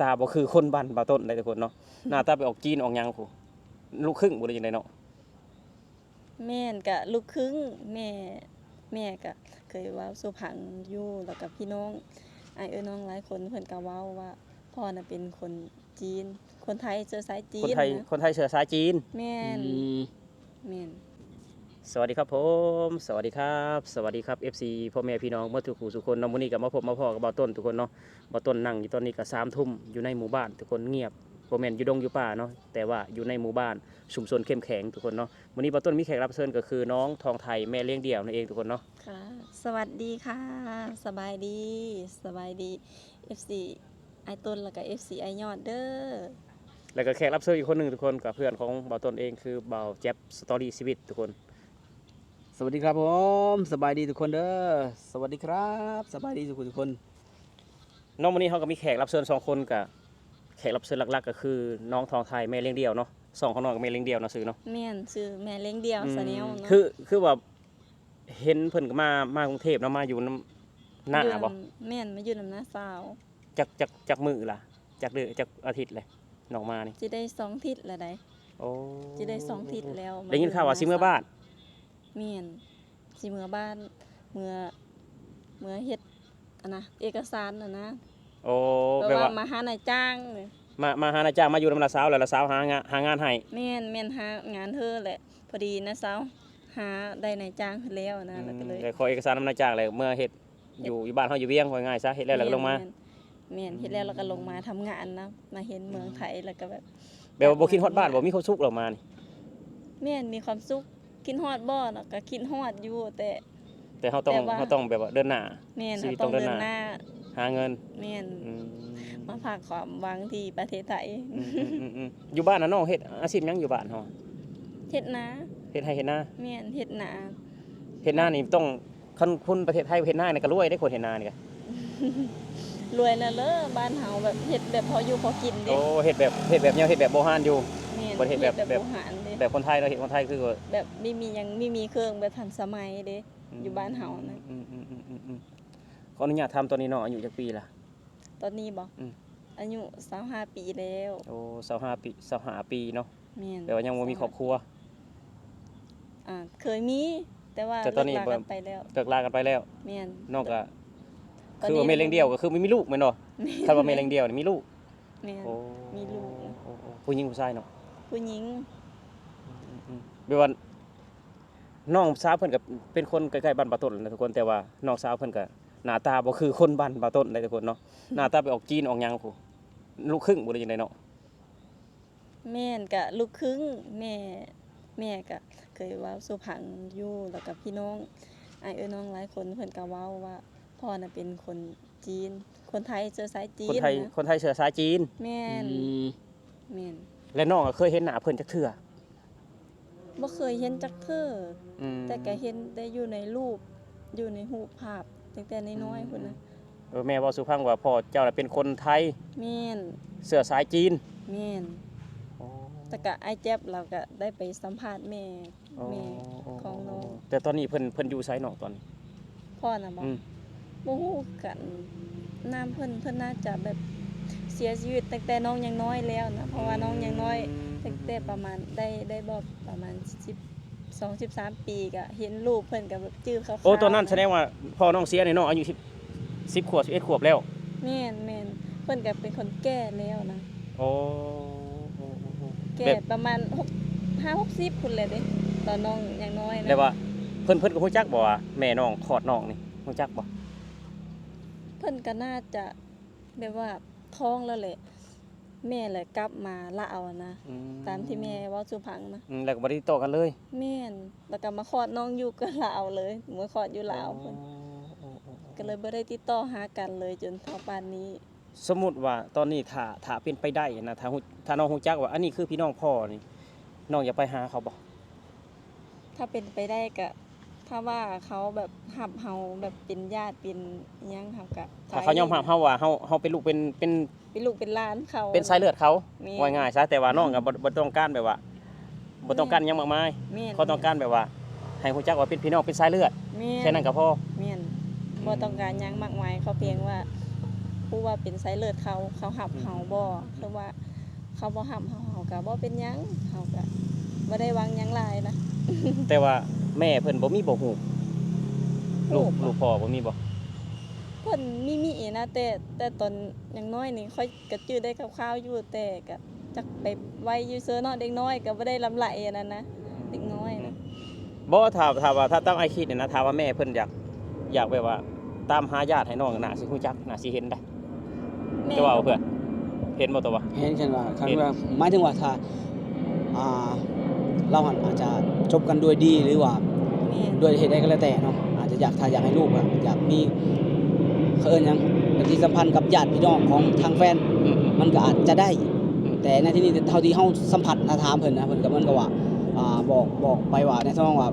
ຕາບໍ່ຄືຄົນບ້ານບ່າວຕົ້ນໃດທຸກຄົນເນາະ. ໜ້າຕາໄປອອກຈີນອອກຫຍັງພຸ້ນ. ລູກຄຶ່ງບໍ່ ຫຼືຈັ່ງໃດເນາະ? ແມ່ນ ກະລູກຄຶ່ງ ແມ່ ແມ່ກະເຄີຍເວົ້າສູ່ຟັງຢູ່ ແລ້ວກະພີ່ນ້ອງອ້າຍເອື້ອຍນ້ອງຫຼາຍຄົນເພິ່ນກະເວົ້າວ່າ ພໍ່ນະເປັນຄົນຈີນ ຄົນໄທເຊື້ອສາຍຈີນ ຄົນໄທ ນະ ຄົນໄທເຊື້ອສາຍຈີນ. ແມ່ນ ອືມ ແມ່ນ. ສະຫວັດດີຄັບຜົມ ສະຫວັດດີຄັບ ສະຫວັດດີຄັບ ເອັຟຊີ ພໍ່ແມ່ພີ່ນ້ອງໝົດທຸກຜູ້ທຸກຄົນເນາະ. ມື້ນີ້ກໍມາພົບມາພໍ້ກັບບ່າວຕົ້ນທຸກຄົນເນາະ. ບ່າວຕົ້ນນັ່ງຢູ່ຕອນນີ້ກໍສາມທຸ່ມ ຢູ່ໃນໝູ່ບ້ານທຸກຄົນ ງຽບ ບໍ່ແມ່ນຢູ່ດົງຢູ່ປ່າເນາະ ແຕ່ວ່າຢູ່ໃນໝູ່ບ້ານຊຸມຊົນເຂັ້ມແຂງທຸກຄົນເນາະ. ມື້ນີ້ບ່າວຕົ້ນມີແຂກຮັບເຊີນກໍຄືນ້ອງທອງໄທ ແມ່ລ້ຽງດ່ຽວນັ້ນເອງທຸກຄົນເນາະ. ຄ່ະ ສະຫວັດດີຄ່ະ ສະບາຍດີ ສະບາຍດີ ເອັຟຊີ ອ້າຍຕົ້ນ ແລ້ວກະ ເອັຟຊີ ອ້າຍຍອດເດີ. ແລ້ວກະແຂກຮັບເຊີນອີກຄົນໜຶ່ງທຸກຄົນ ກະເພື່ອນຂອງບ່າວຕົ້ນເອງ ຄືບ່າວແຈັບ ສະຕໍຣີຊີວິດທຸກຄົນ. ສະຫວັດດີຄັບຜົມ ສະບາຍດີທຸກຄົນເດີ. ສະຫວັດດີຄັບ ສະບາຍດີທຸກຜູ້ທຸກຄົນເນາະ. ມື້ນີ້ເຮົາກໍມີແຂກຮັບເຊີນສອງຄົນ ກະແຂກຮັບເຊີນຫຼັກໆ ກໍຄືນ້ອງທອງໄທ ແມ່ລ້ຽງດ່ຽວເນາະ. ຊ່ອງຂອງນ້ອງກໍແມ່ລ້ຽງດ່ຽວເນາະ ຊື່ເນາະ. ແມ່ນ ຊື່ແມ່ລ້ຽງດ່ຽວ ອືມ Channel ເນາະ. ຄື ຄືວ່າເຫັນເພິ່ນກໍມາ ມາກຸງເທບເນາະ ມາຢູ່ນຳນ້າ ຢູ່ນຳ ບໍ່? ແມ່ນ ມາຢູ່ນຳນ້າສາວ. ຈັກ ຈັກ ຈັກມື້ລະ? ຈັກເດືອນ ຈັກອາທິດແລ້ວນ້ອງມານີ້? ຊິໄດ້ສອງທິດລະໃດ໋. ໂອ້ ຊິໄດ້ສອງທິດແລ້ວ. ໄດ້ຍິນຂ່າວວ່າຊິເມືອບ້ານ. ແມ່ນ ຊິເມືອບ້ານ ເມືອ ເມືອເຮັດອັນນະ ເອກະສານຫັ້ນນະ. ໂອ້ ແບບວ່າ ແບບວ່າມາຫານາຍຈ້າງ ມາ ມາຫານາຍຈ້າງ ມາຢູ່ນຳນ້າສາວ ແລ້ວນ້າສາວຫາງານ ຫາງານໃຫ້. ແມ່ນ ແມ່ນ ຫາງານເທີແຫຼະ. ພໍດີນ້າສາວຫາໄດ້ນາຍຈ້າງແລ້ວນະ ອືມ ແລ້ວກໍເລີຍ ແລ້ວຂໍເອກະສານນຳນາຍຈ້າງ ແລ້ວເມືອເຮັດຢູ່ ຢູ່ບ້ານເຮົາຢູ່ວຽງ ວ່າງ່າຍຊະ ເຮັດແລ້ວ ແລ້ວກໍລົງມາ. ແມ່ນ ແມ່ນ ເຮັດແລ້ວແລ້ວກໍລົງມາທຳງານນະ ມາເຫັນເມືອງໄທ ແລ້ວກໍແບບ ແບບວ່າບໍ່ຄິດຮອດບ້ານບໍ່? ມີຄວາມສຸກແລ້ວມານີ້. ແມ່ນ ມີຄວາມສຸກ. ຄິດຮອດບໍ່ເນາະ? ກໍຄິດຮອດຢູ່ ແຕ່ ແຕ່ເຮົາຕ້ອງ ແຕ່ວ່າ ເຮົາຕ້ອງແບບວ່າເດີນໜ້າ. ແມ່ນ ຊີວິດຕ້ອງເດີນໜ້າ ເຮົາຕ້ອງເດີນໜ້າຫາເງິນ. ແມ່ນ ອືມ ມາພາກຄວາມຫວັງທີ່ປະເທດໄທ. ອືມໆໆໆ ຢູ່ບ້ານນະນ້ອງເຮັດອາຊີບຫຍັງຢູ່ບ້ານເຮົາ? ເຮັດນາ. ເຮັດໄຮ່ເຮັດນາ? ແມ່ນ ເຮັດນາ. ເຮັດນານີ້ຕ້ອງ ຄັນຄົນປະເທດໄທເຮັດນານີ້ກໍລວຍເດ້ ຄົນເຮັດນານີ້ກໍ ລວຍນະເລີ ບ້ານເຮົາແບບເຮັດແບບພໍຢູ່ພໍກິນເດ້. ໂອ້ ເຮັດແບບ ເຮັດແບບແນວ ເຮັດແບບບູຮານຢູ່. ແມ່ນ ບໍ່ໄດ້ເຮັດແບບ ເຮັດແບບ ແບບ ບູຮານເດ້ ແບບຄົນໄທເນາະ ເຮັດຄົນໄທຄືວ່າ ແບບມີ ມີຫຍັງ ມີ ມີເຄື່ອງແບບທັນສະໄໝເດ້. ອືມ ຢູ່ບ້ານເຮົານະ. ອືມໆໆໆ ຂໍອະນຸຍາດຖາມ ຕອນນີ້ນ້ອງອາຍຸຈັກປີລະ? ຕອນນີ້ບໍ່? ອືມ ອາຍຸຊາວຫ້າປີແລ້ວ. ໂອ້ ຊາວຫ້າປີ ຊາວຫ້າປີເນາະ. ແມ່ນ ແປວ່າຍັງບໍ່ມີຄອບຄົວ. ອ່າ ເຄີຍມີ ແຕ່ວ່າ ແຕ່ຕອນນີ້ ເລີກລາກັນໄປແລ້ວ. ເລີກລາກັນໄປແລ້ວ. ແມ່ນ ນ້ອງກໍ ຄືວ່າແມ່ລ້ຽງດ່ຽວ ກໍຄືບໍ່ມີລູກແມ່ນບໍ່? ແມ່ນ ຄັນວ່າແມ່ລ້ຽງດ່ຽວນີ້ມີລູກ. ແມ່ນ ໂອ້ ມີລູກ. ໂອ້ ໂອ້ ຜູ້ຍິງຜູ້ຊາຍເນາະ? ຜູ້ຍິງ. ອືມໆໆ ແບບວ່າ ນ້ອງສາວເພິ່ນກໍເປັນຄົນໃກ້ໆບ້ານບ່າວຕົ້ນນະທຸກຄົນ ແຕ່ວ່ານ້ອງສາວເພິ່ນກໍໜ້າຕາບໍ່ຄືຄົນບ້ານບ່າວຕົ້ນໃດ໋ທຸກຄົນເນາະ. ໜ້າຕາໄປອອກຈີນອອກຫຍັງພຸ້ນ ລູກຄຶ່ງບໍ່ ຫຼືຈັ່ງໃດເນາະ? ແມ່ນ ກະລູກຄຶ່ງ ແມ່ ແມ່ກະເຄີຍເວົ້າສູ່ຟັງຢູ່ ແລ້ວກະພີ່ນ້ອງອ້າຍເອື້ອຍນ້ອງຫຼາຍຄົນເພິ່ນກະເວົ້າວ່າ ພໍ່ນະເປັນຄົນຈີນ ຄົນໄທເຊື້ອສາຍຈີນ ຄົນໄທນະ ຄົນໄທເຊື້ອສາຍຈີນ. ແມ່ນ ອືມ ແມ່ນ. ແລະນ້ອງກໍເຄີຍເຫັນໜ້າເພິ່ນຈັກເທື່ອ? ບໍ່ເຄີຍເຫັນຈັກເທື່ອ. ອືມ ແຕ່ກະເຫັນແຕ່ຢູ່ໃນຮູບ ຢູ່ໃນຮູບພາບຕັ້ງແຕ່ນ້ອຍໆ ອືມ ພຸ້ນນະ. ເອີ ແມ່ເວົ້າສູ່ຟັງວ່າພໍ່ເຈົ້ານະເປັນຄົນໄທ. ແມ່ນ ເຊື້ອສາຍຈີນ. ແມ່ນ. ໂອ້ ແຕ່ກະອ້າຍແຈັບລາວກະໄດ້ໄປສຳພາດແມ່ ໂອ້ ແມ່ຂອງນ້ອງ. ແຕ່ຕອນນີ້ເພິ່ນ ເພິ່ນຢູ່ໃສນ້ອງຕອນນີ້? ພໍ່ນະບໍ່? ອືມ ບໍ່ຮູ້ຄືກັນນາມເພິ່ນ. ເພິ່ນໜ້າຈະແບບເສຍຊີວິດຕັ້ງແຕ່ນ້ອງຍັງນ້ອຍແລ້ວນະ ເພາະວ່າ ອືມ ນ້ອງຍັງນ້ອຍ ອືມ ຕັ້ງແຕ່ປະມານໄດ້ ໄດ້ບອກປະມານສິບສອງ ສິບສາມປີ ກະເຫັນຮູບເພິ່ນກະແບບຈື່ຄ່າວໆ. ໂອ້ ຕອນນັ້ນສະແດງວ່າພໍ່ນ້ອງເສຍນີ້ນ້ອງອາຍຸສິບ ສິບຂວບ ສິບເອັດຂວບແລ້ວ. ແມ່ນໆ ເພິ່ນກະເປັນຄົນແກ່ແລ້ວນະ. ໂອ້ ແກ່ ແບບປະມານຫົກ ຫ້າຫົກສິບພຸ້ນແຫຼະເດ້ ຕອນນ້ອງຍັງນ້ອຍນະ. ແລ້ວວ່າເພິ່ນ ເພິ່ນກໍຮູ້ຈັກບໍ່ວ່າແມ່ນ້ອງຄອດນ້ອງນີ້ ຮູ້ຈັກບໍ່? ເພິ່ນກໍໜ້າຈະແບບວ່າທ້ອງແລ້ວແຫຼະ ແມ່ແຫຼະກັບມາລາວນະ. ອືມ ຕາມທີ່ແມ່ເວົ້າສູ່ຟັງນະ. ອືມ ແລ້ວກໍບໍ່ໄດ້ຕິດຕໍ່ກັນເລີຍ? ແມ່ນ ແລ້ວກໍມາຄອດນ້ອງຢູ່ກັບລາວເລີຍ ມາຄອດຢູ່ລາວ. ໂອ້ ເພິ່ນ ໂອ້ ໂອ້ ກໍເລີຍບໍ່ໄດ້ຕິດຕໍ່ຫາກັນເລີຍຈົນເທົ່າປານນີ້. ສົມມຸດວ່າຕອນນີ້ ຖ້າ ຖ້າເປັນໄປໄດ້ນະ ຖ້າຮູ້ ຖ້ານ້ອງຮູ້ຈັກວ່າອັນນີ້ຄືພີ່ນ້ອງພໍ່ນີ້ ນ້ອງຢາກໄປຫາເຂົາບໍ່? ຖ້າເປັນໄປໄດ້ກະ ຖ້າວ່າເຂົາແບບຮັບເຮົາແບບເປັນຍາດເປັນຫຍັງ ເຮົາກະ ຖ້າເຂົາຍອມຮັບເຮົາວ່າເຮົາ ເຮົາເປັນລູກເປັນ ເປັນ ເປັນລູກເປັນຫຼານເຂົາ ເປັນສາຍເລືອດເຂົາ. ແມ່ນ ວ່າງ່າຍຊະ ແຕ່ວ່ານ້ອງກໍບໍ່ ບໍ່ຕ້ອງການແບບວ່າ ບໍ່ຕ້ອງການຫຍັງມາກມາຍ. ແມ່ນ ຂໍຕ້ອງການແບບວ່າໃຫ້ຮູ້ຈັກວ່າເປັນພີ່ນ້ອງ ເປັນສາຍເລືອດ. ແມ່ນ ແຄ່ນັ້ນກໍພໍ. ແມ່ນ ອືມ ບໍ່ຕ້ອງການຫຍັງມາກມາຍ ຂໍພຽງວ່າ ຮູ້ວ່າເປັນສາຍເລືອດເຂົາ ເຂົາຮັບເຮົາບໍ່ ຫຼືວ່າເຂົາບໍ່ຮັບເຮົາ ເຮົາກໍບໍ່ເປັນຫຍັງ ເຮົາກໍບໍ່ໄດ້ຫວັງຫຍັງຫຼາຍນະ. ແຕ່ວ່າແມ່ເພິ່ນບໍ່ມີບໍ່ຮູບ? ລູກ ລູກພໍ່ບໍ່ມີບໍ່? ເພິ່ນມີ ມີນະ ແຕ່ ແຕ່ຕອນຍັງນ້ອຍນີ້ ຂ້ອຍກໍຈື່ໄດ້ຄ່າວໆຢູ່ ແຕ່ກໍຈັກໄປໄວ້ຢູ່ເຊີເນາະ ເດັກນ້ອຍກໍບໍ່ໄດ້ລຳໄລອັນນັ້ນນະ ເດັກນ້ອຍນະ. ບໍ່ ຖ້າ ຖ້າວ່າ ຖ້າຕາມອ້າຍຄິດນີ້ນະ ຖ້າວ່າແມ່ເພິ່ນຢາກ ຢາກແບບວ່າຕາມຫາຍາດໃຫ້ນ້ອງ ໜ້າຊິຮູ້ຈັກ ໜ້າຊິເຫັນໄດ໋. ແມ່ ຕົວະເອົາເພື່ອນ ເຫັນບໍ່ຕົວະ? ເຫັນ ຄັນວ່າ ຄັນວ່າ ເຫັນ ໝາຍເຖິງວ່າຖ້າ ອ່າ ລາວຫັ້ນອາດຈະຈົບກັນດ້ວຍດີ ຫຼືວ່າ ແມ່ນ ດ້ວຍເຫດໃດກໍແລ້ວແຕ່ເນາະ ອາດຈະຢາກ ຖ້າຢາກໃຫ້ລູກອະ ຢາກມີ ເຂົາເອີ້ນຫຍັງ ປະຕິສຳພັນກັບຍາດພີ່ນ້ອງຂອງທາງແຟນ ອືມ ມັນກໍອາດຈະໄດ້ ອືມ ແຕ່ໃນທີ່ນີ້ ເທົ່າທີ່ເຮົາສຳຜັດ ຖ້າຖາມເພິ່ນນະ ເພິ່ນກໍເໝືອນກັບວ່າ ອ່າ ບອກ ບອກໄປວ່າ ໃນທຳນອງວ່າ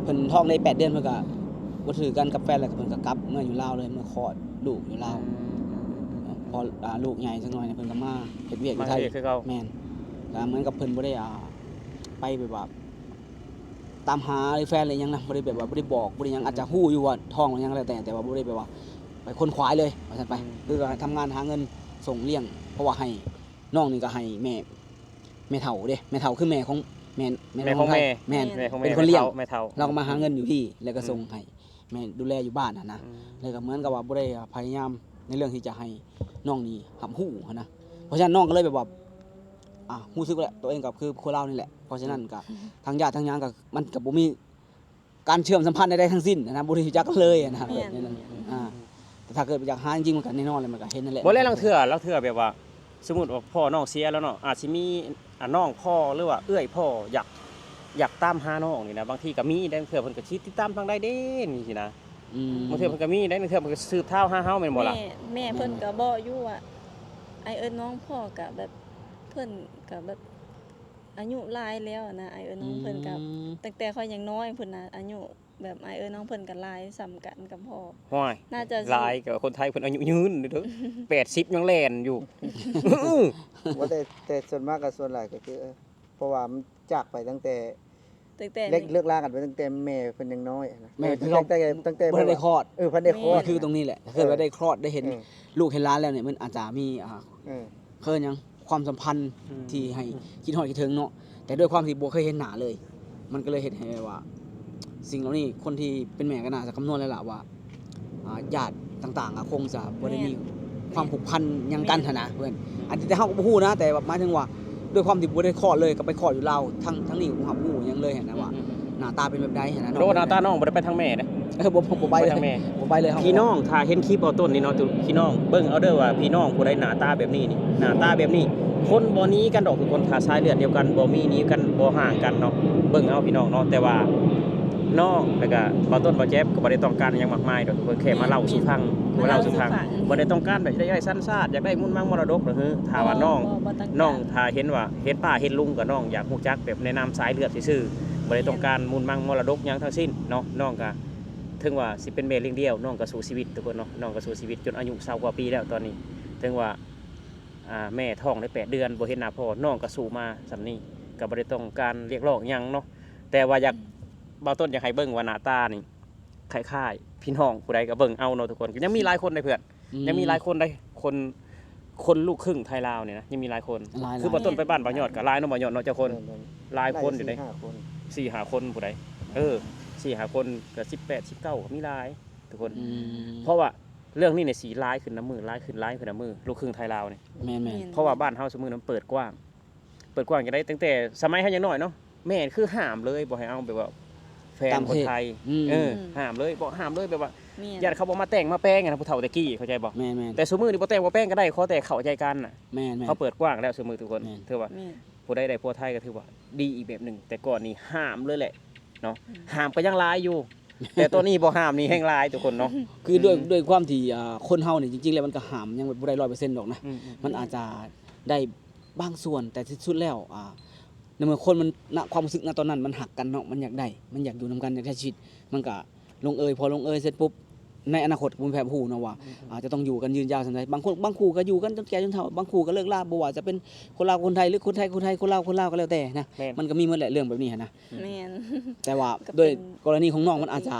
ເພິ່ນທ້ອງໄດ້ແປດເດືອນ ເພິ່ນກໍບໍ່ຖືກັນກັບແຟນ ແລ້ວກໍເພິ່ນກໍກັບເມືອຢູ່ລາວເລີຍ ເມືອຄອດລູກຢູ່ລາວ ອືມ ພໍ ອ່າ ລູກໃຫຍ່ຈັກໜ່ອຍ ເພິ່ນກໍມາເຮັດວຽກຢູ່ໄທ ມາເຮັດວຽກຄືເກົ່າ ແມ່ນ ກໍເໝືອນກັບເພິ່ນບໍ່ໄດ້ ອ່າ ໄປແບບວ່າ ຕາມຫາແຟນ ຫຼືຫຍັງນະ ບໍ່ໄດ້ແບບວ່າ ບໍ່ໄດ້ບອກ ບໍ່ໄດ້ຫຍັງ ອືມ ອາດຈະຮູ້ຢູ່ວ່າທ້ອງ ຫຍັງແລ້ວແຕ່ ແຕ່ວ່າບໍ່ໄດ້ແບບວ່າ ໄປຂົນຂວາຍເລີຍ ວ່າຊັ້ນໄປ ອືມ ຄືວ່າທຳງານຫາເງິນສົ່ງລ້ຽງ ເພາະວ່າໃຫ້ ນ້ອງນີ້ກໍໃຫ້ແມ່ ແມ່ເຖົ້າເດ້ ແມ່ເຖົ້າຄືແມ່ຂອງ ແມ່ ແມ່ ແມ່ຂອງໃຜ? ແມ່ນ ແມ່ຂອງແມ່ ເປັນຄົນລ້ຽງ ແມ່ເຖົ້າ ແມ່ເຖົ້າ ລາວກໍມາຫາເງິນຢູ່ພີ້ ແລ້ວກໍ ອືມ ສົ່ງໃຫ້ແມ່ດູແລຢູ່ບ້ານຫັ້ນນະ ອືມ ແລ້ວກໍເໝືອນກັບວ່າບໍ່ໄດ້ພະຍາຍາມໃນເລື່ອງທີ່ຈະໃຫ້ນ້ອງນີ້ຮັບຮູ້ຫັ້ນນະ ເພາະສະນັ້ນນ້ອງກໍເລີຍແບບວ່າ ອ່າ ຮູ້ສຶກແຫຼະ ຕົວເອງກໍຄືຄົນລາວນີ້ແຫຼະ ເພາະສະນັ້ນກໍ ອືມ ທາງຍາດທາງຫຍັງກໍ ມັນກໍບໍ່ມີ ການເຊື່ອມສຳພັນໃດໆທັງສິ້ນນະ ບໍ່ໄດ້ຮູ້ຈັກກັນເລີຍນະ ແມ່ນ ແບບນັ້ນນະ ອ່າ ແຕ່ຖ້າເກີດຢາກຫາຈິງໆ ມັນກໍແນ່ນອນແຫຼະ ມັນກໍເຫັນນັ້ນແຫຼະ ບໍ່ແລ້ວ ລາງເທື່ອ ລາງເທື່ອແບບວ່າ ສົມມຸດວ່າພໍ່ນ້ອງເສຍແລ້ວເນາະ ອາດຊິມີ ອ່າ ນ້ອງພໍ່ ຫຼືວ່າເອື້ອຍພໍ່ ຢາກ ຢາກຕາມຫານ້ອງນີ້ນະ ບາງທີກໍມີໄດ໋ ລາງເທື່ອເພິ່ນກໍຊິຕິດຕາມທາງໃດເດ້ ນີ້ຊີ້ນະ ອືມ ບາງເທື່ອເພິ່ນກໍມີໄດ໋ ລາງເທື່ອເພິ່ນກໍສືບທ້າວຫາເຮົາ ແມ່ນບໍ່ລະ? ແມ່ ແມ່ເພິ່ນ ອືມ ກໍບອກຢູ່ວ່າ ອ້າຍເອີ້ນນ້ອງພໍ່ ກໍແບບ ເພິ່ນກໍແບບ ອາຍຸຫຼາຍແລ້ວນະ ອ້າຍເອີ້ນນ້ອງເພິ່ນກໍ ອືມ ຕັ້ງແຕ່ຂ້ອຍຍັງນ້ອຍພຸ້ນນະ ອາຍຸແບບອ້າຍເອີ້ນນ້ອງເພິ່ນກໍຫຼາຍສ່ຳກັນກັບພໍ່ ຫ້ວຍ ໜ້າຈະຫຼາຍ ກໍຄົນໄທເພິ່ນອາຍຸຍືນເດີ ແປດສິບຍັງແລ່ນຢູ່ ບໍ່ ແຕ່ ແຕ່ສ່ວນມາກກໍສ່ວນຫຼາຍກໍຄື ເອີ ເພາະວ່າມັນຈາກໄປຕັ້ງແຕ່ ຕັ້ງແຕ່ ເລີກ ເລີກລາກັນໄປຕັ້ງແຕ່ແມ່ເພິ່ນຍັງນ້ອຍນະ ແມ່ ເອີ ຕັ້ງແຕ່ ຕັ້ງແຕ່ ບໍ່ທັນໄດ້ຄອດ ເອີ ບໍ່ທັນໄດ້ຄອດ ມັນຄືຕົງນີ້ແຫຼະ ເອີ ຖ້າເກີດວ່າໄດ້ຄອດໄດ້ເຫັນ ເອີ ລູກເຫັນຫຼານແລ້ວນີ້ ມັນອາດຈະມີ ອ່າ ເອີ ເອີ້ນຫຍັງ ຄວາມສຳພັນ ອືມ ທີ່ໃຫ້ ອືມ ຄິດຮອດຄິດເຖິງເນາະ ແຕ່ດ້ວຍຄວາມທີ່ບໍ່ເຄີຍເຫັນໜ້າເລີຍ ມັນກໍເລີຍເຮັດໃຫ້ວ່າ ສິ່ງເຫຼົ່ານີ້ ຄົນທີ່ເປັນແມ່ກໍໜ້າຈະຄຳນວນແລ້ວລະວ່າ ອ່າ ຍາດຕ່າງໆ ກໍຄົງຈະບໍ່ໄດ້ມີ ແມ່ນ ຄວາມຜູກພັນຫຍັງກັນຫັ້ນນະ ແມ່ນ ເພິ່ນ ອືມ ອັນນີ້ແຕ່ເຮົາກໍບໍ່ຮູ້ນະ ແຕ່ວ່າໝາຍເຖິງວ່າ ດ້ວຍຄວາມທີ່ບໍ່ໄດ້ຄອດເລີຍ ກໍໄປຄອດຢູ່ລາວ ທາງ ທາງນີ້ກໍບໍ່ຮັບຮູ້ຫຍັງເລີຍຫັ້ນນະວ່າ ອືມ ໜ້າຕາເປັນແບບໃດຫັ້ນນະ ໂດນໜ້າຕານ້ອງບໍ່ໄດ້ໄປທາງແມ່ເດ້ ເອີ ບໍ່ ບໍ່ ບໍ່ໄປເລີຍ ບໍ່ໄປທາງແມ່ ບໍ່ໄປເລີຍ ພີ່ນ້ອງ ຖ້າເຫັນຄລິບເບົາຕົ້ນນີ້ເນາະ ພີ່ນ້ອງເບິ່ງເອົາເດີວ່າ ພີ່ນ້ອງຜູ້ໃດໜ້າຕາແບບນີ້ນີ້ ໜ້າຕາແບບນີ້ ຄົນບໍ່ໜີກັນດອກທຸກຄົນ ຖ້າສາຍເລືອດດຽວກັນ ບໍ່ມີໜີກັນ ບໍ່ຫ່າງກັນເນາະ ເບິ່ງເອົາພີ່ນ້ອງເນາະ ແຕ່ວ່ານ້ອງ ແລ້ວກະເບົາຕົ້ນ ເບົາແຈັບ ກໍບໍ່ໄດ້ຕ້ອງການຫຍັງມາກມາຍດອກ ເພິ່ນແຄ່ມາເລົ່າສູ່ຟັງ ມາເລົ່າສູ່ຟັງ ມາເລົ່າສູ່ຟັງ ບໍ່ໄດ້ຕ້ອງການແບບຢາກໄດ້ຊານຊາດ ຢາກໄດ້ມູນມັງມໍລະດົກເນາະ ຖ້າວ່າ ບໍ່ ນ້ອງ ບໍ່ຕ້ອງການ ນ້ອງ ຖ້າເຫັນວ່າ ເຫັນປ້າເຫັນລຸງ ກໍນ້ອງຢາກຮູ້ຈັກແບບໃນນາມສາຍເລືອດຊື່ໆ ບໍ່ໄດ້ຕ້ອງການມູນມັງມໍລະດົກຫຍັງທັງສິ້ນເນາະ ນ້ອງກໍ ເຖິງວ່າຊິເປັນແມ່ລ້ຽງດຽວ ນ້ອງກໍສູ້ຊີວິດທຸກຄົນເນາະ ນ້ອງກໍສູ້ຊີວິດຈົນອາຍຸຊາວກວ່າປີແລ້ວຕອນນີ້ ເຖິງວ່າ ອ່າ ແມ່ທ້ອງໄດ້ແປດເດືອນ ບໍ່ເຫັນໜ້າພໍ່ ນ້ອງກໍສູ້ມາສ່ຳນີ້ ກໍບໍ່ໄດ້ຕ້ອງການຮຽກຮ້ອງຫຍັງເນາະ ແຕ່ວ່າຢາກ ອືມ ເບົາຕົ້ນຢາກໃຫ້ເບິ່ງວ່າໜ້າຕານີ້ຄ້າຍໆ ພີ່ນ້ອງຜູ້ໃດກໍເບິ່ງເອົາເນາະທຸກຄົນ ກໍຍັງມີຫຼາຍຄົນເດ້ເພື່ອນ ອືມ ຍັງມີຫຼາຍຄົນເດ້ ຄົນ ຄົນລູກຄຶ່ງໄທລາວນີ້ນະ ຍັງມີຫຼາຍຄົນ ຫຼາຍໆ ຄືເບົາຕົ້ນໄປບ້ານບ່າວຍອດກໍຫຼາຍເນາະ ບ່າວຍອດເນາະ ຈັກຄົນ ແມ່ນໆ ຫຼາຍຄົນຢູ່ເດ້ ສີ່ຫ້າຄົນ ສີ່ຫ້າຄົນຜູ້ໃດ ເອີ ສີ່ຫ້າຄົນ ກໍສິບແປດ ສິບເກົ້າ ກໍມີຫຼາຍທຸກຄົນ ອືມ ເພາະວ່າເລື່ອງນີ້ນີ້ຊິຫຼາຍຂຶ້ນນຳມື້ ຫຼາຍຂຶ້ນ ຫຼາຍຂຶ້ນນຳມື້ ລູກຄຶ່ງໄທລາວນີ້ ແມ່ນໆ ແມ່ນ ເພາະວ່າບ້ານເຮົາຊຸມື້ນີ້ມັນເປີດກວ້າງ ເປີດກວ້າງຈັ່ງໃດ ຕັ້ງແຕ່ສະໄໝເຮົາຍັງນ້ອຍເນາະ ແມ່ຄືຫ້າມເລີຍ ບໍ່ໃຫ້ເອົາແບບວ່າແຟນຄົນໄທ ອືມ ເອີ ອືມ ຫ້າມເລີຍ ບໍ່ ຫ້າມເລີຍ ແບບວ່າ ແມ່ນ ຢ້ານເຂົາບໍ່ມາແຕ່ງມາແປງຫັ້ນນະ ຜູ້ເຖົ້າແຕ່ກີ້ ເຂົ້າໃຈບໍ່? ແມ່ນໆ ແຕ່ຊຸມື້ນີ້ບໍ່ແຕ່ງບໍ່ແປງກໍໄມ່ ຂໍແຕ່ເຂົ້າໃຈກັນນະ ແມ່ນໆ ເຂົາເປີດກວ້າງແລ້ວຊຸມື້ທຸກຄົນ ແມ່ນ ຖືວ່າ ແມ່ນ ຜູ້ໃດໄດ້ຜົວໄທກໍຖືວ່າດີອີກແບບໜຶ່ງ ແຕ່ກ່ອນນີ້ຫ້າມເລີຍແຫຼະເນາະ ອືມ ຫ້າມກໍຍັງຫຼາຍຢູ່ ແຕ່ຕອນນີ້ບໍ່ຫ້າມນີ້ແຮ່ງຫຼາຍທຸກຄົນເນາະ ຄືດ້ວຍ ອືມ ດ້ວຍຄວາມທີ່ ອ່າ ຄົນເຮົານີ້ຈິງໆແລ້ວມັນກໍຫ້າມຍັງບໍ່ໄດ້ຮ້ອຍເປີເຊັນດອກນະ ອືມໆ ມັນອາດຈະໄດ້ ບາງສ່ວນ ແຕ່ທີ່ສຸດແລ້ວ ອ່າ ໃນເມື່ອຄົນມັນ ນະ ຄວາມຮູ້ສຶກນະຕອນນັ້ນມັນຮັກກັນເນາະ ມັນຢາກໄດ້ ມັນຢາກຢູ່ນຳກັນ ຢາກໃຊ້ຊີວິດ ມັນກະລົງເອີຍ ພໍລົງເອີຍເສັດປຸບ ໃນອະນາຄົດກໍບໍ່ມີໃຜຮູ້ເນາະວ່າ ອືມໆ ອາ ຈະຕ້ອງຢູ່ກັນຍືນຍາວສ່ຳໃດ ບາງຄົນ ບາງຄູ່ກໍຢູ່ກັນຈົນແກ່ຈົນເຖົ້າ ບາງຄູ່ກໍເລີກລາ ບໍ່ວ່າຈະເປັນຄົນລາວຄົນໄທ ຫຼື ຄົນໄທຄົນໄທ ຄົນລາວຄົນລາວ ກໍແລ້ວແຕ່ນະ ແມ່ນ ມັນກໍມີໝົດແຫຼະເລື່ອງແບບນີ້ຫັ້ນນະ ແມ່ນ ແຕ່ວ່າ ກໍເປັນ ດ້ວຍກໍລະນີຂອງນ້ອງມັນອາດຈະ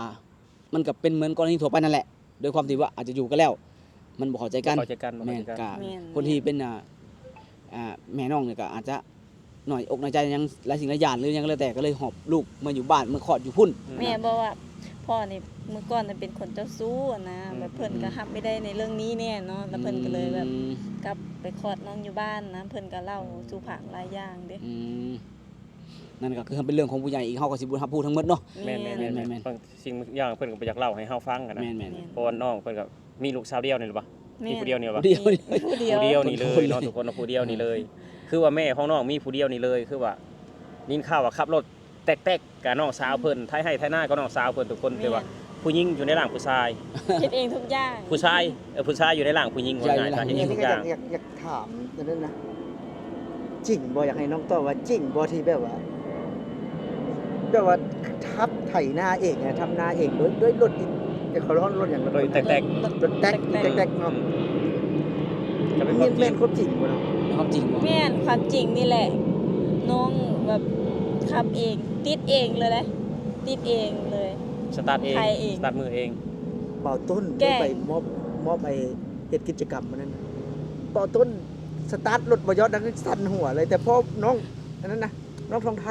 ມັນກໍເປັນເໝືອນກໍລະນີທົ່ວໄປນັ້ນແຫຼະ ດ້ວຍຄວາມທີ່ວ່າອາດຈະຢູ່ກັນແລ້ວ ມັນບໍ່ເຂົ້າໃຈກັນ ບໍ່ເຂົ້າໃຈກັນ ບໍ່ເຂົ້າໃຈກັນ ແມ່ນ ກໍ ແມ່ນ ຄົນທີ່ເປັນ ອ່າ ອ່າ ແມ່ນ້ອງນີ້ກໍອາດຈະນ້ອຍອົກນ້ອຍໃຈຫຍັງ ຫຼາຍສິ່ງຫຼາຍຢ່າງ ຫຼືຫຍັງແລ້ວແຕ່ ກໍເລີຍຫອບລູກມາຢູ່ບ້ານ ມາຄອດຢູ່ພຸ້ນ ອືມ ແມ່ນ ເພາະວ່າພໍ່ນີ້ເມື່ອກ່ອນເປັນຄົນເຈົ້າຊູ້ຫັ້ນນະ ອືມ ແບບເພິ່ນກໍຮັບບໍ່ໄດ້ໃນເລື່ອງນີ້ແນ່ເນາະ ແລ້ວເພິ່ນກໍເລີຍແບບ ອືມ ກັບໄປຄອດນ້ອງຢູ່ບ້ານນະ ເພິ່ນກໍເລົ່າສູ່ຟັງຫຼາຍຢ່າງເດ້ ອືມ ນັ້ນກໍຄືເປັນເລື່ອງຂອງຜູ້ໃຫຍ່ອີກ ເຮົາກໍຊິບໍ່ຮັບຮູ້ທັງໝົດເນາະ ແມ່ນ ແມ່ນ ແມ່ນ ແມ່ນ ແມ່ນ ບາງສິ່ງບາງຢ່າງເພິ່ນກໍບໍ່ຢາກເລົ່າໃຫ້ເຮົາຟັງຫັ້ນນະ ແມ່ນ ແມ່ນ ເພາະວ່ານ້ອງເພິ່ນກໍ ມີລູກສາວດຽວນີ້ແຫຼະບໍ່? ແມ່ນ ມີຜູ້ດຽວນີ້ແຫຼະບໍ່? ຜູ້ດຽວ ມີຜູ້ດຽວ ຜູ້ດຽວນີ້ເລີຍເນາະ ທຸກຄົນເນາະ ຜູ້ດຽວນີ້ເລີຍ ຄືວ່າແມ່ຂອງນ້ອງມີຜູ້ດຽວນີ້ເລີຍ ຄືວ່າຍິນຂ່າວວ່າຂັບລົດແຕັກໆ ກັບນ້ອງສາວເພິ່ນ ໄຖໄຮ່ໄຖນາກັບນ້ອງສາວເພິ່ນ ທຸກຄົນ ແມ່ນ ແຕ່ວ່າຜູ້ຍິງຢູ່ໃນຮ່າງຜູ້ຊາຍ ເຮັດເອງທຸກຢ່າງ ຜູ້ຊາຍ ເອີ ຜູ້ຊາຍຢູ່ໃນຮ່າງຜູ້ຍິງ ເວົ້າງ່າຍໆ ເຮັດເອງທຸກຢ່າງ ຢາກ ຢາກ ຢາກຖາມອັນນັ້ນນະ ຈິງບໍ່? ຢາກໃຫ້ນ້ອງຕອບວ່າຈິງບໍ່ ທີ່ແບບວ່າ ແບບວ່າທັບໄຖນາເອງນະ ທຳນາເອງໂດຍ ໂດຍລົດ ເຂົາເອີ້ນລົດຫຍັງ? ລົດແຕັກໆ ລົດແຕັກ ແຕັກໆເນາະ ແມ່ນ ແມ່ນຄວາມຈິງບໍ່ເນາະ? ແມ່ນຄວາມຈິງບໍ່? ແມ່ນຄວາມຈິງນີ້ແຫຼະ ນ້ອງແບບຂັບເອງ ຕິດເອງເລີຍເດ້ ຕິດເອງເລີຍ ສະຕາດເອງ ໄຖເອງ ສະຕາດມືເອງ ບ່າວຕົ້ນ ແກ້ງ ໄປມອບ ມອບໄອ້ເຮັດກິດຈະກຳມື້ນັ້ນ ບ່າວຕົ້ນສະຕາດລົດບໍ່ຢອດ ນັ້ນສັ່ນຫົວເລີຍ ແຕ່ພໍນ້ອງ ອັນນັ້ນນະ ນ້ອງທອງໄທ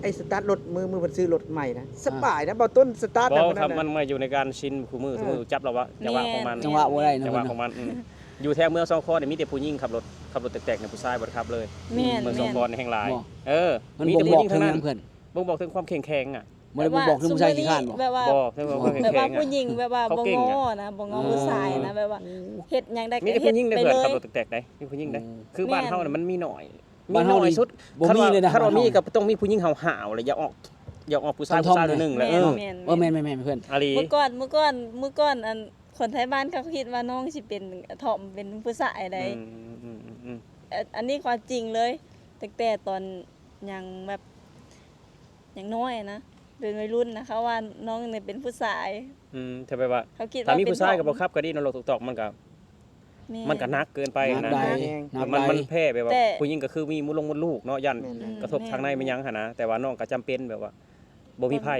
ໄອ້ສະຕາດລົດ ມື້ ມື້ເພິ່ນຊື້ລົດໃໝ່ນະ ສະບາຍນະ ບ່າວຕົ້ນສະຕາດ ບໍ່ ນະ ມັນ ມັນມາຢູ່ໃນການຊິນ ຄູ່ມື້ ເອີ ຄູ່ມື້ຈັບແລ້ວວ່າ ເອີ ຈັງຫວະຂອງມັນ ແມ່ນ ຈັງຫວະບໍ່ໄດ້ນະ ຈັງຫວະຂອງມັນ ອືມ ຢູ່ແຖວເມືອງສອງຄອນນີ້ມີແຕ່ຜູ້ຍິງຂັບລົດ ຂັບລົດແຕັກໆ ນີ້ ຜູ້ຊາຍບໍ່ໄດ້ຂັບເລີຍ ແມ່ນ ເມືອງສອງຄອນນີ້ແຮງຫຼາຍ ບໍ່ ເອີ ມີແຕ່ຜູ້ຍິງທັງນັ້ນ ມັນບົ່ງບອກເຖິງຫຍັງເພິ່ນ ບົ່ງບອກເຖິງຄວາມເຄັ່ງແຂງອະ ບໍ່ໄດ້ບົ່ງບອກເຖິງຜູ້ຊາຍຂີ້ຄ້ານບໍ່? ແບບວ່າ ບໍ່ ເຖິງຄວາມເຄັ່ງແຂງ ແບບວ່າຜູ້ຍິງແບບວ່າບໍ່ງໍ້ນະ ບໍ່ງໍ້ຜູ້ຊາຍນະ ອ່າ ແບບວ່າເຮັດຫຍັງໄດ້ກໍເຮັດໄປເລີຍ ມີແຕ່ຜູ້ຍິງເດ້ເພື່ອນ ຂັບລົດແຕັກໆ ໄດ້ ມີຜູ້ຍິງເດ້ ອືມ ຄືບ້ານເຮົານີ້ມັນມີໜ້ອຍ ບ້ານເຮົານີ້ໜ້ອຍສຸດ ບໍ່ມີເລີຍນະ ຄັນວ່າມີກໍຕ້ອງມີຜູ້ຍິງຫ້າວໆ ແລ້ວຢາກອອກ ຢາກອອກຜູ້ຊາຍ ຜູ້ຊາຍໜ້ອຍໜຶ່ງແຫຼະ ເອີ ແມ່ນໆ ເອີ ແມ່ນໆ ແມ່ນໆ ເພື່ອນ ອີ່ຫຼີ ເມື່ອກ່ອນ ເມື່ອກ່ອນ ເມື່ອກ່ອນ ອັນ ຄົນໄທບ້ານເຂົາຄິດວ່ານ້ອງຊິເປັນ ຖ່ອມເປັນຜູ້ຊາຍໃດ ອືມໆໆໆ ອັນນີ້ຄວາມຈິງເລີຍ ຕັ້ງແຕ່ຕອນຍັງແບບ ຍັງນ້ອຍນະ ເປັນໄວລຸ້ນນະ ເຂົາວ່ານ້ອງນີ້ເປັນຜູ້ຊາຍ ອືມ ຖ້າແບບວ່າ ເຂົາຄິດວ່າ ຖ້າມີຜູ້ຊາຍກໍບໍ່ຂັບກໍດີເນາະ ລົດຕອກໆ ມັນກໍ ແມ່ນ ມັນກໍໜັກເກີນໄປນະ ໜັກໄດ໋ ມັນ ໜັກໄດ໋ ມັນແພ້ແບບວ່າ ແຕ່ ຜູ້ຍິງກໍຄືມີມຸດລູກເນາະ ຢ້ານ ແມ່ນ ກະທົບ ແມ່ນ ທາງໃນແມ່ນຫຍັງຫັ້ນນະ ແຕ່ວ່ານ້ອງກໍຈຳເປັນແບບວ່າບໍ່ມີໃຜ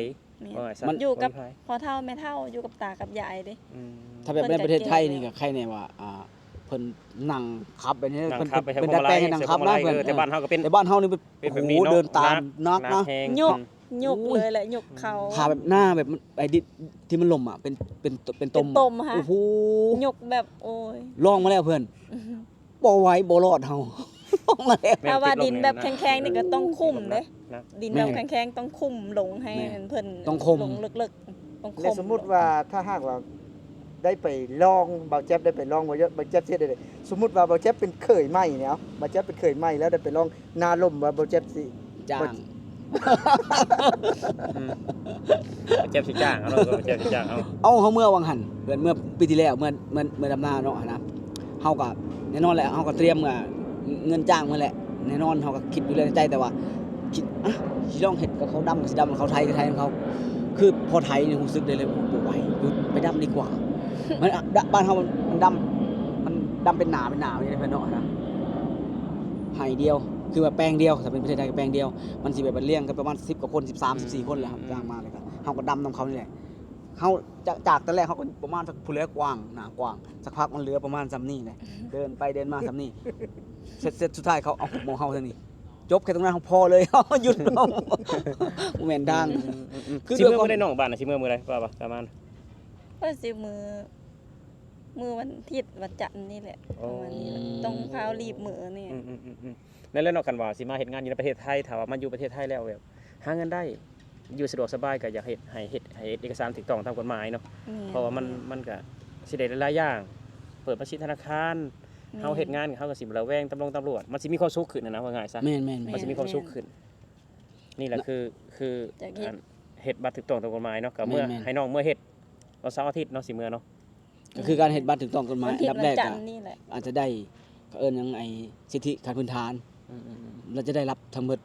ແມ່ນ ວ່າຊັ້ນ ມັນຢູ່ກັບ ບໍ່ມີໃຜ ພໍ່ເຖົ້າແມ່ເຖົ້າ ຢູ່ກັບຕາກັບຍາຍເດ້ ອືມ ຖ້າແບບໃນປະເທດໄທນີ້ກໍໄຄແນ່ວ່າ ອ່າ ເພິ່ນນັ່ງຂັບແບບນີ້ ນັ່ງຂັບ ເພິ່ນ ເພິ່ນດັດແປງໃຫ້ນັ່ງຂັບນະ ໃຊ້ພວງມາໄລ ເພິ່ນ ເອີ ແຕ່ບ້ານເຮົາກໍເປັນ ແຕ່ບ້ານເຮົານີ້ ໂອ້ໂຫ ເດີນຕາມໜັກນະ ໜັກແຮງ ຍົກ ຍົກເລີຍແຫຼະ ຍົກເຂົາ ຖ້າແບບໜ້າແບບມັນ ໄອ້ດິນທີ່ມັນລົ້ມອະ ເປັນ ເປັນ ເປັນຕົມ ເປັນຕົມຫະ ໂອ້ໂຫ ຍົກແບບ ໂອ້ຍ ລອງມາແລ້ວເພື່ອນ ບໍ່ໄຫວ ບໍ່ລອດເຮົາ ລອງມາແລ້ວ ແມ່ນ ຖ້າວ່າດິນແບບແຂງໆ ນີ້ກໍຕ້ອງຂຸ້ມເດ້ ດິນແບບແຂງໆ ຕ້ອງຂຸ້ມລົງໃຫ້ ແມ່ນ ເພິ່ນ ຕ້ອງຂຸ້ມ ລົງເລິກໆ ຕ້ອງຂຸ້ມ ແລະ ສົມມຸດວ່າ ຖ້າຫາກວ່າໄດ້ໄປລອງ ບ່າວແຈັບໄດ້ໄປລອງ ບ່າວແຈັບຊິເຮັດໄດ້ ສົມມຸດວ່າບ່າວແຈັບເປັນເຂີຍໃໝ່ນີ້ ເອົາ ບ່າວແຈັບເປັນເຂີຍໃໝ່ແລ້ວໄດ້ໄປລອງໜ້າລົມ ວ່າບ່າວແຈັບຊິ ຈ້າງ ອືມ ເຈັບຊິຈ້າງເອົາເນາະ ເຈັບຊິຈ້າງເອົາ ເອົາ ເຮົາເມືອຫວ່າງຫັ້ນ ເດືອນ ເມື່ອປີທີ່ແລ້ວ ເມື່ອ ເມື່ອ ເມື່ອດຳນາເນາະຫັ້ນນະ ເຮົາກໍແນ່ນອນແຫຼະ ເຮົາກໍຕຣຽມເງິນ ເງິນຈ້າງມາແຫຼະ ແນ່ນອນ ເຮົາກໍຄິດຢູ່ໃນໃຈ ແຕ່ວ່າຄິດ ອະ ຊິລອງເຮັດກັບເຂົາ ດຳກໍຊິດຳ ເຂົາໄຖກໍໄຖຂອງເຂົາ ຄືພໍໄຖນີ້ຮູ້ສຶກໄດ້ເລີຍ ໂອ້ ບໍ່ໄຫວ ຢຸດ ໄປດຳດີກວ່າ ມັນ ອະ ບ້ານເຮົາມັນດຳ ມັນດຳເປັນໜ້າເປັນໜ້າ ເປັນເພິ່ນເນາະນະ ໄຮ່ດຽວ ຄືວ່າແປງດຽວ ຖ້າເປັນປະເທດໄທກໍແປງດຽວ ມັນຊິແບບວ່າລຽງກັນປະມານສິບກວ່າຄົນ ສິບສາມ ອືມ ສິບສີ່ຄົນແຫຼະ ອືມ ຈ້າງມາ ແລ້ວກໍເຮົາກໍດຳນຳເຂົານີ້ແຫຼະ ເຮົາຈະ ຈາກແຕ່ແລກເຮົາກໍປະມານສັກ ຜູ້ເຫຼືອກວ້າງ ໜ້າກວ້າງ ສັກພັກມັນເຫຼືອປະມານສ່ຳນີ້ແຫຼະ ເດີນໄປເດີນມາສ່ຳນີ້ ເສັດ ເສັດ ສຸດທ້າຍເຂົາເອົາໝໍເຮົາທາງນີ້ ຈົບແຄ່ຕົງນັ້ນ ເຮົາພໍເລີຍ ເຮົາຢຸດ ບໍ່ແມ່ນທາງ ອືມ ອືມ ອືມ ຄື ຊິເມືອມື້ໃດນ້ອງ ບ້ານຊິເມືອມື້ໃດ ວ່າປະມານ ວ່າຊິເມືອ ມື້ວັນທິດວັນຈັນນີ້ແຫຼະ ໂອ້ ປະມານນີ້ແຫຼະ ຕ້ອງຟ້າວລີບເມືອນີ້ ອືມໆໆ ນັ້ນແຫຼະເນາະ ຄັນວ່າຊິມາເຮັດງານຢູ່ໃນປະເທດໄທ ຖ້າວ່າມາຢູ່ປະເທດໄທແລ້ວແບບຫາເງິນໄດ້ ຢູ່ສະດວກສະບາຍ ກໍຢາກເຮັດ ໃຫ້ເຮັດ ໃຫ້ເຮັດເອກະສານຖືກຕ້ອງຕາມກົດໝາຍເນາະ ແມ່ນ ເພາະວ່າມັນ ແມ່ນ ມັນກໍຊິໄດ້ຫຼາຍໆຢ່າງ ເປີດບັນຊີທະນາຄານ ແມ່ນ ເຮົາເຮັດງານເຮົາກໍຊິບໍ່ລະແວງຕຳລົງຕຳຫຼວດ ມັນຊິມີຄວາມສຸກຂຶ້ນຫັ້ນນະ ວ່າງ່າຍຊະ ແມ່ນໆໆ ມັນຊິມີຄວາມສຸກຂຶ້ນ ແມ່ນ ນີ້ແຫຼະ ຄື ຄື ຢາກເຮັດ ອັນ ເຮັດບັດຖືກຕ້ອງຕາມກົດໝາຍເນາະ ກໍເມືອ ແມ່ນໆ ໃຫ້ນ້ອງເມືອເຮັດ ວັນເສົາອາທິດເນາະ ຊິເມືອເນາະ ກໍຄືການເຮັດບັດຖືກຕ້ອງກົດໝາຍ ວັນທິດ ອັນດັບແລກ ວັນຈັນ ກໍ ນີ້ແຫຼະ ອາດຈະໄດ້ ເຂົາເອີ້ນຫຍັງ ໄອ້ສິດທິຂັ້ນພື້ນຖານ ອືມໆໆ ແລ້ວຈະໄດ້ຮັບທັງໝົດ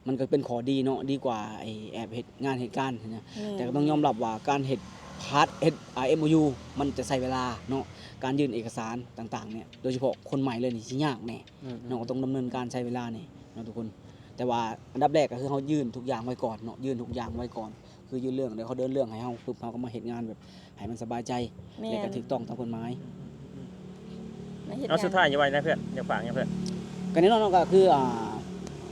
ມັນກໍເປັນຂໍ້ດີເນາະ ດີກວ່າໄອ້ແອບເຮັດງານເຮັດການນະ ແມ່ນ ແຕ່ກໍຕ້ອງຍອມຮັບວ່າການເຮັດພາດ ເຮັດ ອາ ເອັມໂອຢູ ມັນຈະໃຊ້ເວລາເນາະ ການຍື່ນເອກະສານຕ່າງໆ ນີ້ ໂດຍສະເພາະຄົນໃໝ່ເລີຍນີ້ຊິຍາກແນ່ ອືມໆ ເນາະ ກໍຕ້ອງດຳເນີນການໃຊ້ເວລາແນ່ເນາະທຸກຄົນ ແຕ່ວ່າອັນດັບແລກກໍຄືເຮົາຍື່ນທຸກຢ່າງໄວ້ກ່ອນເນາະ ຍື່ນທຸກຢ່າງໄວ້ກ່ອນ ຄືຍື່ນເລື່ອງ ແລ້ວເຂົາເດີນເລື່ອງໃຫ້ເຮົາປຶບ ເຮົາກໍມາເຮັດງານແບບໃຫ້ມັນສະບາຍໃຈ ແມ່ນ ແລ້ວກໍຖືກຕ້ອງຕາມກົດໝາຍ ອືມ ມາເຮັດ ເອົາ ງານ ສຸດທ້າຍ ຢາກວ່າຫຍັງເພື່ອນ? ຢາກຝາກຫຍັງເພື່ອນ? ກໍແນ່ນອນເນາະ ກໍຄື ອ່າ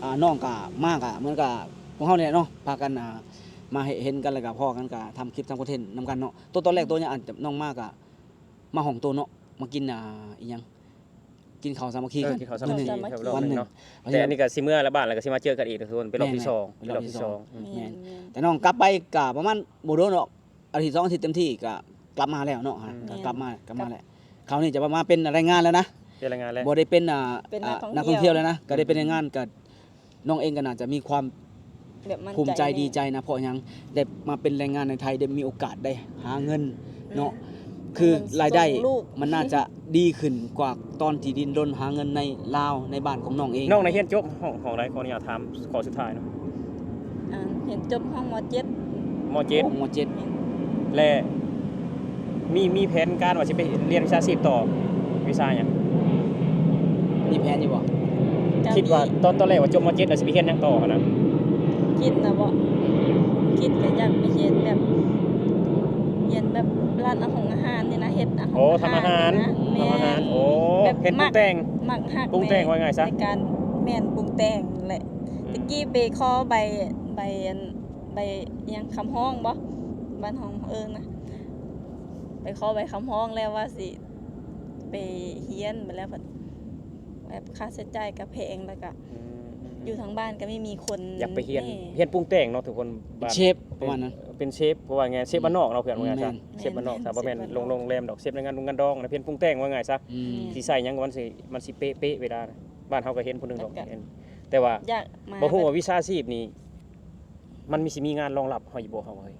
ອ່າ ນ້ອງກໍມາ ກໍເໝືອນກັບພວກເຮົານີ້ແຫຼະເນາະ ພາກັນ ອ່າ ມາເຮັດ ເຫັນກັນ ແລ້ວກໍພໍ້ກັນ ກໍທຳຄລິບ ທຳຄອນເທັນນຳກັນເນາະ. ໂຕຕອນແລກ ອືມ ໂຕຫຍັງ ອັນ ນ້ອງມາກໍມາຫ້ອງໂຕເນາະ ມາກິນ ອ່າ ອີ່ຫຍັງ ກິນເຂົ້າສາມັກຄີ ເອີ ກັນ ກິນເຂົ້າສາມັກຄີ ມື້ໜຶ່ງ ກັບນ້ອງເນາະ. ວັນໜຶ່ງ ແຕ່ອັນນີ້ກໍຊິເມືອລະບາດ ແລ້ວກໍຊິມາເຈີກັນອີກ ທຸກຄົນ ເປັນຮອບທີສອງ ເປັນຮອບທີສອງ ເປັນຮອບທີສອງ ອືມ ແມ່ນ ແມ່ນ ແຕ່ນ້ອງກັບໄປກໍປະມານບໍ່ດົນດອກ ອາທິດສອງອາທິດເຕັມທີ່ກໍກັບມາແລ້ວເນາະ ອືມ ກໍກັບມາ ແມ່ນ ກັບມາແລ້ວ. ຄາວນີ້ຈະມາເປັນແຮງງານແລ້ວນະ ເປັນແຮງງານແລ້ວ ບໍ່ໄດ້ເປັນ ອ່າ ເປັນນັກທ່ອງທ່ຽວ ອ່າ ນັກທ່ອງທ່ຽວແລ້ວນະ ອືມ ກໍໄດ້ເປັນແຮງງານ ກໍນ້ອງເອງກໍໜ້າຈະມີຄວາມ ແບບໝັ້ນໃຈ ພູມໃຈດີໃຈນະ ເພາະຫຍັງ ໄດ້ມາເປັນແຮງງານໃນໄທ ໄດ້ມີໂອກາດໄດ້ຫາເງິນເນາະ ອືມ ຄືລາຍໄດ້ ມັນໜ້າຈະດີຂຶ້ນກວ່າຕອນທີ່ດີ້ນລົນຫາເງິນໃນລາວ ໃນບ້ານຂອງນ້ອງເອງ. ນ້ອງໄດ້ຮຽນຈົບຫ້ອງ ຫ້ອງໃດ? ຂໍອະນຸຍາດຖາມຂໍ້ສຸດທ້າຍເນາະ. ອ່າ ຮຽນຈົບຫ້ອງ ມໍເຈັດ ມໍເຈັດ ໂອ້ ມໍເຈັດ ແມ່ນ ແລະ ມີ ມີແຜນການວ່າຊິໄປຮຽນວິຊາຊີບຕໍ່ ວິຊາຫຍັງ? ມີແຜນຢູ່ບໍ່? ກໍ ຄິດວ່າ ມີ ຕອນ ຕອນແລກວ່າຈົບ ມໍເຈັດ ແລ້ວຊິໄປຮຽນຫຍັງຕໍ່ຫັ້ນນະ? ຄິດນະບໍ? ຄິດກໍຢາກໄປຮຽນແບບ ຮຽນແບບຮ້ານອາຫານ ອາຫານນີ້ນະ ເຮັດອາຫານ ໂອ້ ທຳອາຫານ ນະ ທຳອາຫານ ແມ່ນ ໂອ້ ແບບເຮັດປຸງແຕ່ງ ມັກ ມັກຮັກ ປຸງແຕ່ງ ໃນ ວ່າງ່າຍຊະ ໃນການ ແມ່ນ ປຸງແຕ່ງແຫຼະ. ອືມ ແຕ່ກີ້ໄປຂໍໃບ ໃບອັນ ໃບຫຍັງ ຄຳຮ້ອງບໍ? ບ້ານເຮົາເອີ້ນນະ ໄປຂໍໃບຄຳຮ້ອງແລ້ວວ່າຊິໄປຮຽນ ບາດແລ້ວ ແບບຄ່າໃຊ້ຈ່າຍກໍແພງ ແລ້ວກໍ ອືມ ຢູ່ທາງບ້ານກໍໄມ່ມີຄົນ ຢາກໄປຮຽນ ແດ່ ຮຽນປຸງແຕ່ງເນາະທຸກຄົນ ເປັນເຊຟ ເປັນ ປະມານນັ້ນ ເປັນເຊຟ ເພາະວ່າໄງ ເຊຟ ອືມ ບ້ານນອກເນາະເພື່ອນ ວ່າງ່າຍຊະ ແມ່ນ ເຊຟບ້ານນອກ ແມ່ນ ຊາວ ເປັນເຊຟບ້ານນອກ ໂລງ ໂລງແຮມດອກ ເຊຟໃນງານ ງານດອງນະ ເຮັດປຸງແຕ່ງ ວ່າງ່າຍຊະ ອືມ ຊິໃສ່ຫຍັງ ມັນຊິ ມັນຊິເປະໆ ເວລານະ ບ້ານເຮົາກໍເຫັນຜູ້ໜຶ່ງດອກ ແລ້ວກໍ ເຫັນ ແຕ່ວ່າ ບໍ່ຮູ້ວ່າວິຊາຊີບນີ້ ມັນມີ ຊິມີງານຮອງຮັບເຮົາຢູ່ບໍ່ ເຮົາເອີຍ?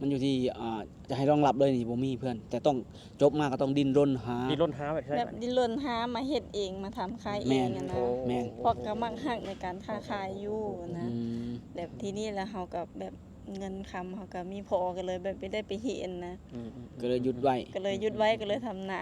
ມັນຢູ່ທີ່ ອ່າ ຈະໃຫ້ຮອງຮັບເລີຍນີ້ບໍ່ມີເພື່ອນ ແຕ່ຕ້ອງຈົບມາກໍຕ້ອງດີ້ນລົນຫາ ດີ້ນລົນຫາ ແບບ ແບບດີ້ນລົນຫາມາເຮັດເອງ ມາທຳຂາຍເອງ ແມ່ນ ຫັ້ນນະ ໂອ້ ແມ່ນ ເພາະກໍມັກຮັກໃນການຄ້າຂາຍຢູ່ນະ ອືມ ແບບທີ່ນີ້ແລ້ວເຮົາກໍແບບເງິນຄຳເຮົາກໍມີພໍ ກໍເລີຍແບບໄມ່ໄດ້ໄປຮຽນນະ ອືມໆ ກໍເລີຍຢຸດໄວ້ ກໍເລີຍຢຸດໄວ້ ອືມໆ ກໍເລີຍທຳນາ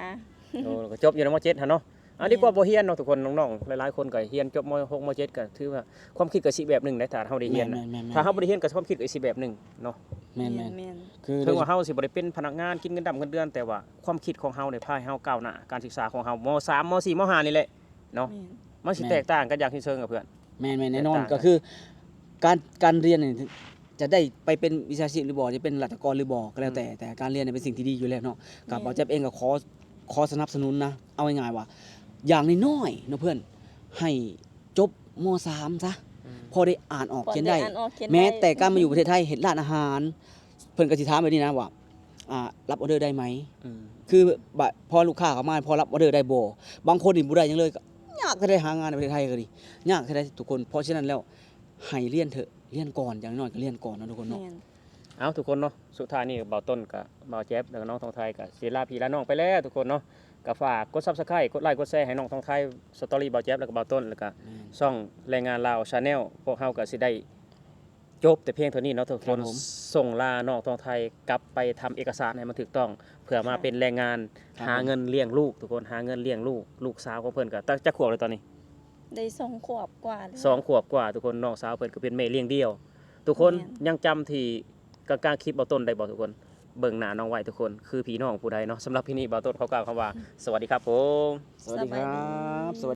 ໂອ້ ກໍຈົບຢູ່ໃນ ມໍເຈັດ ຫັ້ນເນາະ. ອັນນີ້ ແມ່ນ ກວ່າບໍ່ຮຽນເນາະທຸກຄົນ ນ້ອງໆ ຫຼາຍໆ ຄົນກໍຮຽນຈົບ ມໍຫົກ ມໍເຈັດ ກໍຖືວ່າຄວາມຄິດກໍຊິແບບໜຶ່ງໄດ໋ ຖ້າເຮົາໄດ້ຮຽນນະ ແມ່ນໆໆໆ ຖ້າເຮົາບໍ່ໄດ້ຮຽນກໍຄວາມຄິດກໍຊິແບບໜຶ່ງເນາະ ແມ່ນໆ ແມ່ນ ແມ່ນ ຄື ເຖິງວ່າເຮົາຊິບໍ່ໄດ້ເປັນພະນັກງານກິນເງິນດຳເງິນເດືອນ ແຕ່ວ່າຄວາມຄິດຂອງເຮົານີ້ພາໃຫ້ເຮົາກ້າວໜ້າ ການສຶກສາຂອງເຮົາ ມໍສາມ ມໍສີ່ ມໍຫ້າ ນີ້ແຫຼະເນາະ ແມ່ນ ມັນຊິ ແມ່ນ ແຕກຕ່າງກັນຢ່າງສິ້ນເຊີງກັບເພື່ອນ ແມ່ນໆ ແນ່ນອນ ແຕກຕ່າງກັນ ກໍຄືການ ການຮຽນນີ້ຈະໄດ້ໄປເປັນວິຊາຊີບຫຼືບໍ່ ຈະເປັນລັດຖະກອນຫຼືບໍ່ກໍແລ້ວແຕ່ ອືມ ແຕ່ການຮຽນນີ້ເປັນສິ່ງທີ່ດີຢູ່ແລ້ວເນາະ ກໍ ແມ່ນ ບ່າວແຈັບເອງກໍຂໍ ຂໍສະໜັບສະໜູນນະ ເອົາງ່າຍໆວ່າ ຢ່າງນ້ອຍໆເນາະເພື່ອນ ໃຫ້ຈົບ ມໍສາມ ຊະ ອືມ ພໍໄດ້ອ່ານອອກຂຽນໄດ້ ພໍໄດ້ອ່ານອອກຂຽນໄດ້ ແມ້ແຕ່ການມາຢູ່ປະເທດໄທ ເຮັດຮ້ານອາຫານ ເພິ່ນກໍຊິຖາມແບບນີ້ນະວ່າ ອ່າ ຮັບອໍເດີໄດ້ໄໝ? ອືມ ຄືບາດ ພໍລູກຄ້າເຂົ້າມາ ພໍຮັບອໍເດີໄດ້ບໍ່? ບາງຄົນນີ້ບໍ່ໄດ້ຫຍັງເລີຍ ກໍຍາກແທ້ໃດ ຫາງານໃນປະເທດໄທກໍດີ ຍາກແທ້ໃດທຸກຄົນ. ເພາະສະນັ້ນແລ້ວ ໃຫ້ຮຽນເຖາະ ຮຽນກ່ອນ ຢ່າງໜ້ອຍກໍຮຽນກ່ອນເນາະທຸກຄົນເນາະ ແມ່ນ ເອົ້າ ທຸກຄົນເນາະ ສຸດທ້າຍນີ້ບ່າວຕົ້ນກັບບ່າວແຈັບ ແລ້ວກໍນ້ອງທອງໄທກໍຊິລາພີ່ລານ້ອງໄປແລ້ວທຸກຄົນເນາະ ກໍຝາກກົດ Subscribe ກົດໄລກົດແຊໃຫ້ນ້ອງທອງໄທ Story ບ່າວແຈັບ ແລ້ວກໍບ່າວຕົ້ນ ແລ້ວກໍ ແມ່ນ ຊ່ອງແຮງງານລາວ Channel ພວກເຮົາກໍຊິໄດ້ ຈົບແຕ່ພຽງເທົ່ານີ້ເນາະທຸກຄົນ ຄັບຜົມ ສົ່ງລານ້ອງທອງໄທກັບໄປທຳເອກະສານໃຫ້ມັນຖືກຕ້ອງ ເພື່ອມາ ເປັນແຮງງານ ຄັບ ຫາເງິນລ້ຽງລູກທຸກຄົນ ຫາເງິນລ້ຽງລູກ ລູກສາວຂອງເພິ່ນກໍຈັກ ຈັກຂວບແລ້ວຕອນນີ້? ໄດ້ສອງຂວບກວ່າແລ້ວ ສອງຂວບກວ່າທຸກຄົນ ນ້ອງສາວເພິ່ນກໍເປັນແມ່ລ້ຽງດ່ຽວທຸກຄົນ ແມ່ນ ຍັງຈຳທີ່ກາງໆຄລິບບ່າວຕົ້ນໄດ້ບໍ່ທຸກຄົນ? ເບິ່ງໜ້ານ້ອງໄວ້ທຸກຄົນ ຄືພີ່ນ້ອງຜູ້ໃດເນາະ. ສຳລັບຄລິບນີ້ບ່າວຕົ້ນຂໍກ່າວຄຳວ່າ ສະຫວັດດີຄັບຜົມ ສະຫວັດດີຄັບ ສະຫວັດດີ